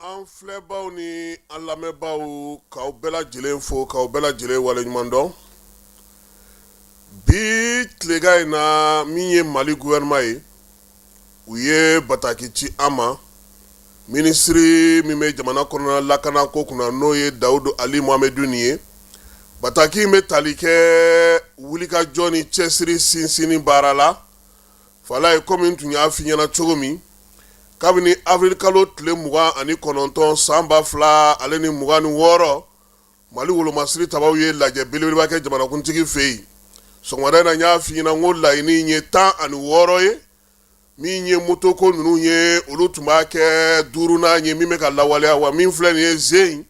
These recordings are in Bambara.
An filɛbaw ni an lamɛnbaaw, k'aw bɛɛ lajɛlen fo, k'aw bɛɛ lajɛlen waleɲuman dɔn. Bi tilegan in na, min ye Mali gouvernement ye, u ye bataki ci an ma. Minisiri min bɛ jamana kɔnɔna lakanako kunna, n'o ye Dawudu Ali Mohamedini ye, bataki in bɛ tali kɛ wulikajɔ ni cɛsiri sinsinni baara la. Falaye, komi n tun y'a f'i ɲɛna cogo min, kabini avril kalo tile 29 san 2026, Mali wolomasiri tabaw ye lajɛ belebeleba kɛ jamanakuntigi fɛ yen. Sɔgɔmada in na, n y'a f'i ɲɛna n ko laɲini ye 16 ye. Min ye motoko ninnu ye, olu tun b'a kɛ duurunan ye min bɛ ka lawaleya. Wa min filɛ nin ye zen,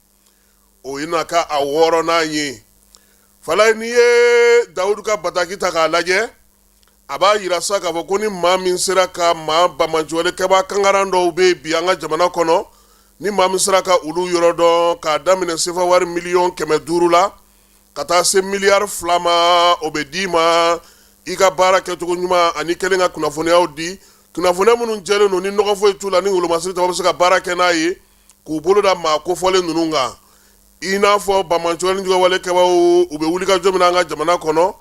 o na kɛ a wɔɔrɔnan ye. Falaye, n'i ye Dawudu ka bataki ta k'a lajɛ, a b'a yira sa k'a fɔ ko ni maa min sera ka maa banbaanciwale kɛbaa kankaran dɔw bɛ bi an ka jamana kɔnɔ, ni maa min sera ka olu yɔrɔ dɔn, k'a daminɛ sefa wari miliyɔn 500 la ka taa se miliyari 2 ma, o bɛ d'i ma i ka baara kɛcogo ɲuman ani kɛlen ka kunnafoniyaw di, kunnafoniya minnu jɛlen don, ni nɔgɔ foyi t'u la, ni wolomasiri tabaw bɛ se ka baara kɛ n'a ye k'u bolo da maa kofɔlen ninnu kan. I n'a fɔ banbaanciwale juguwale kɛbaaw, u bɛ wulikajɔ min na an ka jamana kɔnɔ,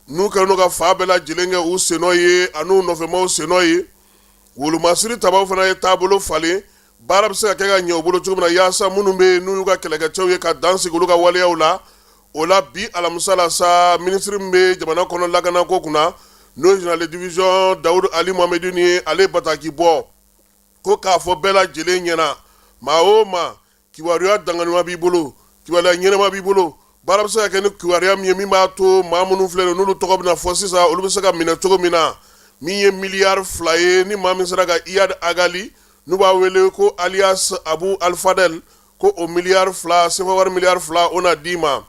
n'u kɛlen don ka fan bɛɛ lajɛlen kɛ u sennɔ ye an'u nɔfɛmaw sennɔ ye, wolomasiri tabaw fana ye taabolo falen, baara bɛ se ka kɛ ka ɲɛ u bolo cogo min na, yaasa minnu bɛ yen n'u y'u ka kɛlɛkɛcɛw ye, ka dan sigi olu ka waleyaw la. O la, bi alamisa la sa, minisiri min bɛ jamana kɔnɔ lakanako kunna, n'o ye général de division Dawudu Ali Mohamedini ye, ale bataki bɔ ko k'a fɔ bɛɛ lajɛlen ɲɛna, maa o maa kibaruya danganiya b'i bolo, kibaruya ɲɛnama b'i bolo, baara bɛ se ka kɛ ni kibaruya min ye, min b'a to maa minnu filɛ n'olu tɔgɔ bɛna fɔ sisan, olu bɛ se ka minɛ cogo min na. Min ye miliyari 2 ye, ni maa min sera ka Iyad Agali, n'u b'a wele ko alias Abu Alfadel, ko o miliyari 2, sefa wari miliyari 2, o na d'i ma.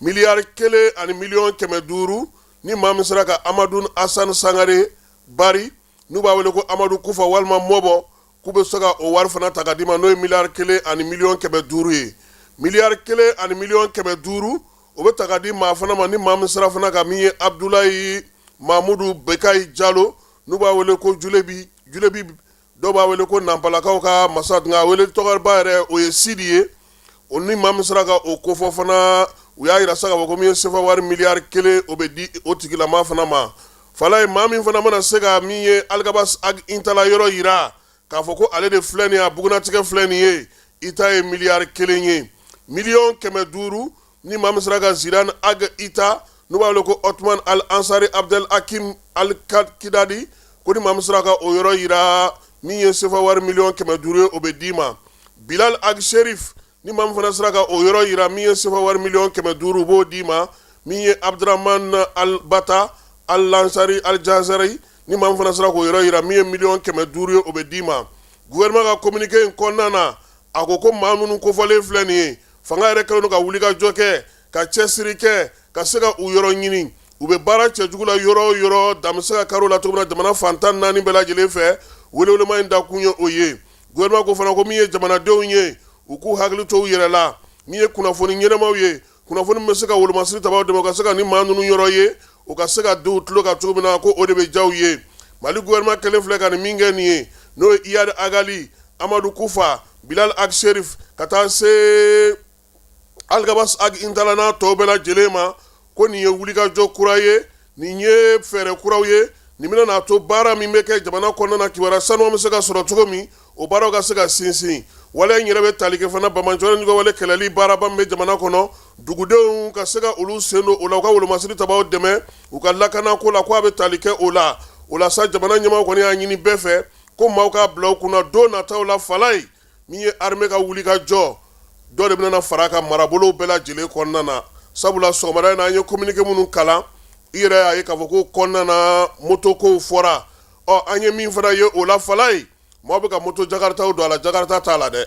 Miliyari 1 ani miliyɔn 500, ni maa min sera ka Amadu Asan Sangare Bari, n'u b'a wele ko Amadu Kufa walima Mɔbɔ, k'u bɛ se ka o wari fana ta ka d'i ma, n'o ye miliyari 1 ani miliyɔn 500 ye. Miliyari 1 ani miliyɔn 500, o bɛ ta ka di maa fana ma, ni maa min sera fana ka min ye Abudulayi Mamudu Bekayi Jalo, n'u b'a wele ko Julebi Julebi, dɔw b'a wele ko Nanpalakaw ka masa, nka a wele tɔgɔba yɛrɛ, o ye Sidi ye. O ni maa min sera ka o kofɔ fana, u y'a yira sa k'a fɔ ko min ye sefa wari miliyari 1, o bɛ di o tigilama fana ma. Falaye, maa min fana mana se ka min ye Alikabasi Ag Intala yɔrɔ yira k'a fɔ ko ale de filɛ nin ye, a bugunatigɛ filɛ nin ye, i ta ye miliyari 1 ye. Miliyɔn 500, ni maa min sera ka Zidan Ag Ita, n'u b'a wele ko Otman Al Ansari Abdel Hakim Al Kidadi, ko ni maa min sera ka o yɔrɔ yira, min ye sefa wari miliyɔn 500 ye, o bɛ d'i ma. Bilal Ag Sherif, ni maa min fana sera ka o yɔrɔ yira, min ye sefa wari miliyɔn 500, u b'o d'i ma. Min ye Abdurahman Al Bata Al Lansari Al Jazari, ni maa min fana sera k'o yɔrɔ yira, min ye miliyɔn 500 ye, o bɛ d'i ma. Gouvernement ka communiqué in kɔnɔna na, a ko ko maa minnu kofɔlen filɛ nin ye, fanga yɛrɛ kɛlen don ka wulikajɔ kɛ, ka cɛsiri kɛ, ka se ka u yɔrɔ ɲini. U bɛ baara cɛjugu la yɔrɔ o yɔrɔ, dan bɛ se ka kari o la cogo min na jamana fan 14 bɛɛ lajɛlen fɛ. Welewelema in dakun ye o ye. Gouvernement ko fana ko min ye jamanadenw ye, u k'u hakili to u yɛrɛ la. Min ye kunnafoni ɲɛnamaw ye, kunnafoni bɛ se ka wolomasiri tabaw dɛmɛ ka se ka ni maa ninnu yɔrɔ ye, u ka se ka denw tulo kan cogo min na, ko o de bɛ diya u ye. Mali gouvernement kɛlen filɛ ka nin min kɛ nin ye, n'o ye Iyad Agali, Amadu Kufa, Bilal Ag Sherif, ka taa se Alikabasi Ag Intala n'a tɔw bɛɛ lajɛlen ma, ko nin ye wulikajɔ kura ye, nin ye fɛɛrɛ kuraw ye, nin bɛna n'a to baara min bɛ kɛ jamana kɔnɔna na, kibaruya sanuman bɛ se ka sɔrɔ cogo min, o baaraw ka se ka sinsin. Waleya in yɛrɛ bɛ tali kɛ fana banbaanciwale wale kɛlɛli baaraba min bɛ jamana kɔnɔ, dugudenw ka se ka olu sen don o la, u ka wolomasiri tabaw dɛmɛ u ka lakanako la, ko a bɛ tali kɛ o la. O la sa, jamana ɲɛmaaw kɔni y'a ɲini bɛɛ fɛ ko maaw k'a bila u kunna don nataw la, Falaye, min ye armée ka wuli ka jɔ dɔ de bɛna fara ka marabolo bɛɛ lajɛlen kɔnɔna na. Sabula sɔgɔmada in na, an ye communiqué minnu kalan, i yɛrɛ y'a ye k'a fɔ ko kɔnɔna na moto kow fɔra. Ɔ, an ye min fana ye o la, Falaye, maaw bɛ ka moto jakaritaw don a la. Jakarita t'a la dɛ,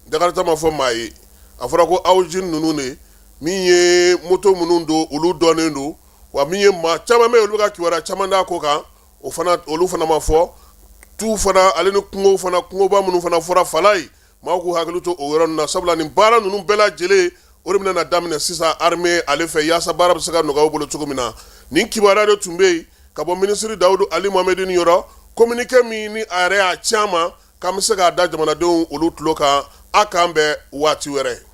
jakarita ma fɔ maa ye. A fɔra ko awji ninnu de, min ye moto minnu don, olu dɔnnen don. Wa min ye maa caman bɛ yen, olu bɛ ka kibaruya caman d'a ko kan, o fana, olu fana ma fɔ. Tu fana, ale ni kungo fana, kungoba minnu fana fɔra, Falaye, maaw k'u hakili to o yɔrɔ ninnu na, sabula nin baara ninnu bɛɛ lajɛlen, o de bɛna na daminɛ sisan armée ale fɛ, yaasa baara bɛ se ka nɔgɔya u bolo cogo min na. Nin kibaruya de tun bɛ yen ka bɔ minisiri Dawudu Ali Mohamedini yɔrɔ, communiqué min ni a yɛrɛ y'a ci an ma. k'an bɛ se k'a da jamanadenw olu tulo kan. A k'an bɛn waati wɛrɛ.